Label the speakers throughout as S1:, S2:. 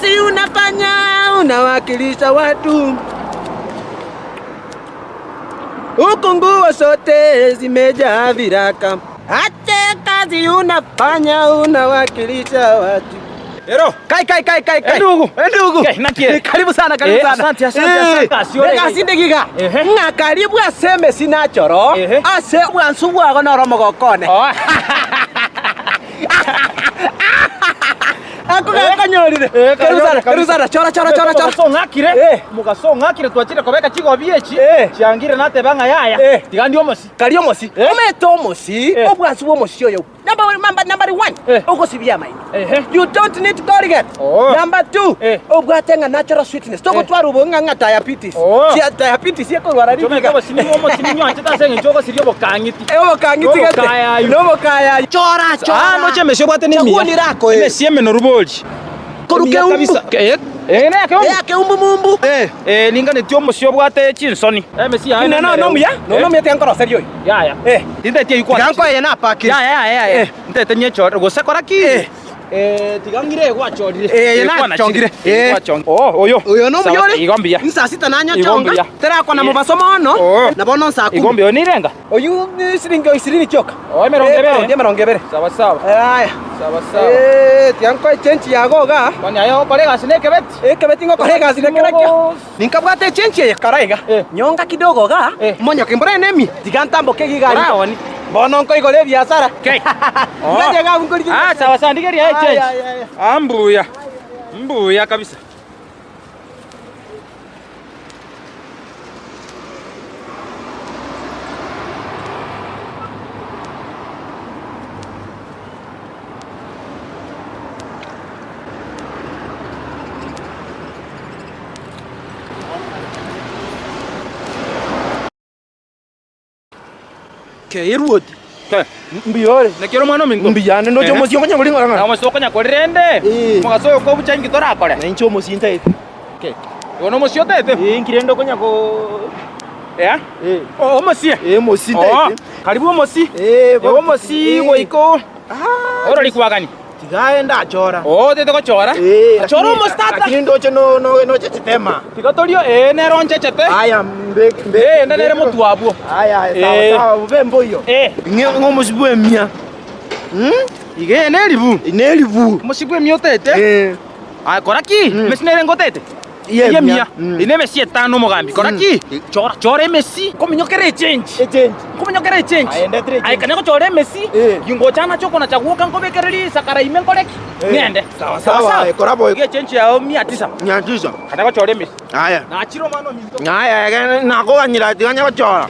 S1: kazi unafanya unawakilisha watu. Huku nguo zote zimejaa viraka. Ache kazi unafanya unawakilisha watu.
S2: Ero.
S1: Kai kai kai kai kai.
S2: Endugu.
S1: Endugu.
S2: Kai, naki ere?
S1: Karibu sana karibu
S2: Eh,
S1: sana.
S2: asante, asante, asante. Asiore
S1: Rega asinde giga.
S2: Ehe.
S1: Ng'a karibu ase emesi nachoro.
S2: Ehe.
S1: Ase bwansu bwago noro omogoko one.
S2: Oh.
S1: Ako gakonyorire.
S2: Eh,
S1: Karibu sana,
S2: kanyore
S1: karibu sana. Chora chora chora chora.
S2: Mugaso ong'akire.
S1: Eh.
S2: Mugaso ong'akire twachire kobeka chigobi echi.
S1: Eh.
S2: Chiangire nateba ng'a yaya.
S1: Eh.
S2: Tiga ndi omosi.
S1: Kari omosi.
S2: Eh.
S1: Omete omosi,
S2: Eh.
S1: obwansu bwa omosi oyo. Number one, number, number one,
S2: Eh.
S1: ogosibia amaino.
S2: Ehe.
S1: You don't need Colgate.
S2: Oh.
S1: Number two,
S2: Eh.
S1: obwate ng'a natural sweetness. Togotwara obo ng'a ng'a diabetes.
S2: Oh.
S1: Chia diabetes ekorwara
S2: Chomeke
S1: rigiga.
S2: obosi ning'o omosi ning'o anchete ase eng'encho ogosiria obokang'iti.
S1: Eh, obokang'iti gete.
S2: Nobokayayu.
S1: Nobokayayu. Chora, chora.
S2: Ah, noche emesi obwate nemiya.
S1: Chagua nirako, eh.
S2: Emesi emenoru bori.
S1: Koru
S2: Emiya
S1: keumbu.
S2: kabisa. Eh, eh, ne keumbu.
S1: Eh, keumbu mumbu.
S2: Eh. Eh, ninganeti omosi obwate chinsoni. Emesi yaye
S1: No, no, no, muya. No, no, muya tiga nkoroseria oyo.
S2: Yaya.
S1: Eh.
S2: Tinteti eyio
S1: Tiga nkoe eye napakire.
S2: Yaya, yaya, yaya.
S1: Eh.
S2: Ntete nyechore gose kora ki?
S1: Eh.
S2: Eh, tiga ng'ire egwachorire.
S1: Eh, eye nachongire. Eh.
S2: Oh, oyo.
S1: Oyo nomuya
S2: Sawa,
S1: ore.
S2: Igo mbuya.
S1: Nsaa sita
S2: Igo
S1: nanyochonga.
S2: mbuya.
S1: Terakwana
S2: Eh.
S1: mobaso mono.
S2: Oh.
S1: Na bono nsaa
S2: Igo
S1: kumi.
S2: mbuya nirenga.
S1: Oyio ni siringi ishirini chioka.
S2: Oh, emerongo
S1: Eh,
S2: ebere.
S1: paundi emerongo ebere.
S2: Sawa sawa.
S1: Aya.
S2: Sawa sawa.
S1: Eh, tiga nkoe echenchi yago igaa.
S2: Kwani aye ogokora egasi na ekebeti?
S1: Ekebeti ngokora egasi na kerekio. Ninkabwate echenchi eye kara iga.
S2: Eh.
S1: Nyonga kidogo igaa.
S2: Eh.
S1: Monyoke mbore enemi. Tiga ntamboke iga iga.
S2: Oraoni.
S1: Bono nkoigora ebiasara.
S2: Kei. Oh.
S1: Ngache iga abwo nkorigereria.
S2: Ah, sawa sawa ndigeria
S1: Aya,
S2: echenchi.
S1: aya, aya.
S2: Ah, mbuya. Mbuya kabisa.
S3: Keiruoti.
S2: Ke.
S3: Mbuya ore.
S2: Naki ore omwana ominto?
S3: Mbuya ande ndoche
S2: Ehe.
S3: omosie okonya koria ng'ora ng'ora.
S2: Omosie okonya koria rende.
S3: Eh.
S2: Omogaso oyo okobucha inki torakore?
S3: Na inche omosie ntaete.
S2: Ke. Igo nomosie otaete?
S3: Eh, inki rende okonya ko
S2: Eh?
S3: Eh.
S2: Oh, omosie?
S3: Eh, omosie
S2: Oh,
S3: ntaete.
S2: karibu omosie.
S3: Eh,
S2: Eh, omosie
S3: eh.
S2: goika o.
S3: Ah.
S2: Orori kwagani.
S3: Tiga aye ndachora.
S2: Oo, otete gochora?
S3: Eh,
S2: Chora
S3: lakini-
S2: omositata.
S3: Lakini ndoche no no nochechete ma.
S2: Tiga torio, ee, nere onchechete.
S3: Aya mbe mbe.
S2: Ee, ende nere motwe abwo.
S3: Aya aya sawa
S2: Eh.
S3: sawa bube mboiyo.
S2: Eh.
S3: Ng'e ng'omosi bw'emia. Hmm?
S2: Iga eye neribu.
S3: Neribu.
S2: Omosi bw'emia otete?
S3: Eh.
S2: Aye kora ki?
S3: Mm.
S2: Emesi nere ngotete?
S3: Ye
S2: Eyemia.
S3: Mm.
S2: Ine emesi etano omogambi. Kora ki? Chora chora emesi. Nkominyokera echange.
S3: Echange.
S2: Nkominyokera echange.
S3: Aye, ndetire echange.
S2: Aye kanya gochora emesi.
S3: Eh.
S2: Gingocha nache okonacha gwoka nkobekereri risakara ime nkore ki?
S3: Eh.
S2: Ng'ende.
S3: Sawa, sawa, aye, kora boigo.
S2: Iga echange yao mia tisa.
S3: Mia tisa.
S2: Kanya gochora emesi.
S3: Aya.
S2: Nachire omwana ominto.
S3: Aya, ege nakoganyera tiga onye gochora.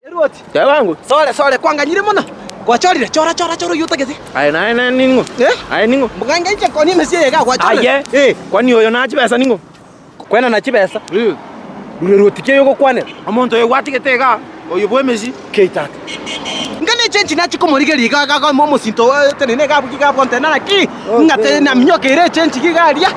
S1: Erwoti.
S3: Teba ng'o?
S1: Sore sore kwanganyire mono. Gwachorire chora chora chora oyio otagete.
S3: Aye naye ne ning'o?
S1: Eh?
S3: Aye ning'o?
S1: Mbuganga inche koni emesie eye iga gwachorire.
S3: Aye.
S1: Eh.
S3: Kwani oyo naye chibesa ning'o?
S1: Kwenana chibesa. Rure rwoti ki oyo ogokwanera?
S3: Omonto oyo gwatigete igaa, oyo bw'emesi.
S1: Kei tata. Inga ne chenchi nachia komorigeria iga iga iga omosinto otenene iga abwo iga abwo ntena naki ng'a te naminyokeire echenchi iga aria.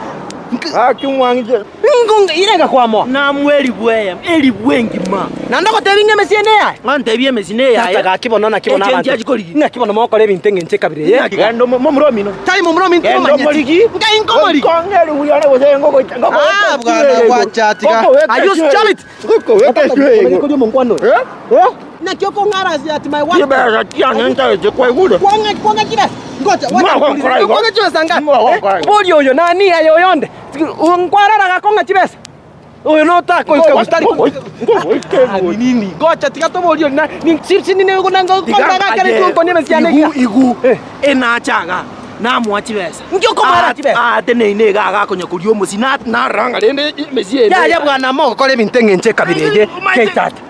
S3: Gaki mwang'che.
S1: Ingo irega kwamoa.
S3: Namwe elifu eyemo, elifu engima.
S1: Naende ogoteebia ng'a emesie neyaye?
S3: Nganteebie emesie neyaye.
S1: Tata gaki bono naki bono
S3: Echenchi
S1: abanto.
S3: achie korigia.
S1: Ng'aki bono mogokora ebinto engencho ekabira eye?
S3: Ng'aki genda omo- momura omino.
S1: Tari momura ominto
S3: Genda
S1: momanyeti.
S3: omorigi.
S1: Ngai nkomorigi.
S3: Oikong'e elifu yane gose ngogoita- ngokobeka
S1: Ah, bwana
S3: echwe igo.
S1: gwacha tiga.
S3: Ngokobeka
S1: Are you
S3: echwe igo.
S1: stupid?
S3: Ngokobeka echwe igo.
S1: Kori omongwana oyo.
S3: Eh?
S1: Eh? Naki okong'arasia at my work.
S3: Chibesa chiane ntaete kwaigure.
S1: Kwang'a kwang'a chibesa. Ngocha
S3: Mwagokora igo.
S1: Kwang'a chibesa ngapi?
S3: Mwagokora igo.
S1: Bori oyo nani aye oyonde. Nkwarora gakong'a chibesa. Oyo notakoika gose tari nini. Gocha tiga toborie oria ni chips nini gakere tunkoni emesi yane
S3: Igu
S1: iga.
S3: igu
S1: Eh.
S3: enachaga namoa chibesa.
S1: Inki okomoera chibesa?
S3: Ateneine iga agakonya koria omosie narora ng'a rende emesi eye.
S1: Yaya bwana mogokora ebinto eng'encho ekabira eye keitata.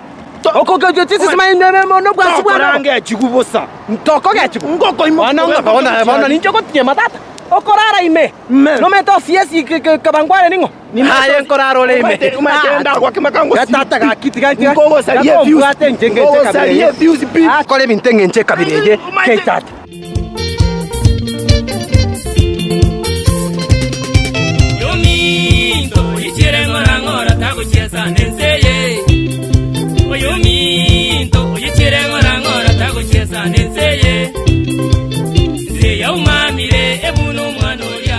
S3: Tokoranga echigu bosa.
S1: Tokogechigu.
S3: Ngokoimoka
S1: Bono ng'a bono bono ninche ogotiema tata. Okorara ime.
S3: Ime.
S1: Nomete osiesi kabangware ning'o? Aye nkorara ore ime.
S3: Omanyete ndagwa kemaka ngosi.
S1: Tata gaki tiga tiga.
S3: Nkogosaria efuse.
S1: Mbwate inche eng'encho ekabira
S3: Nkogosaria
S1: eye.
S3: efuse pi.
S1: Akore ebinto eng'encho ekabira eye keitata.
S4: Oyominto oichere ng'ora ng'ora tagochiesa nense eye. Oyominto oichere ng'ora ng'ora tagochiesa nense eye. eye, nse yaumamire ebuna omwana oria.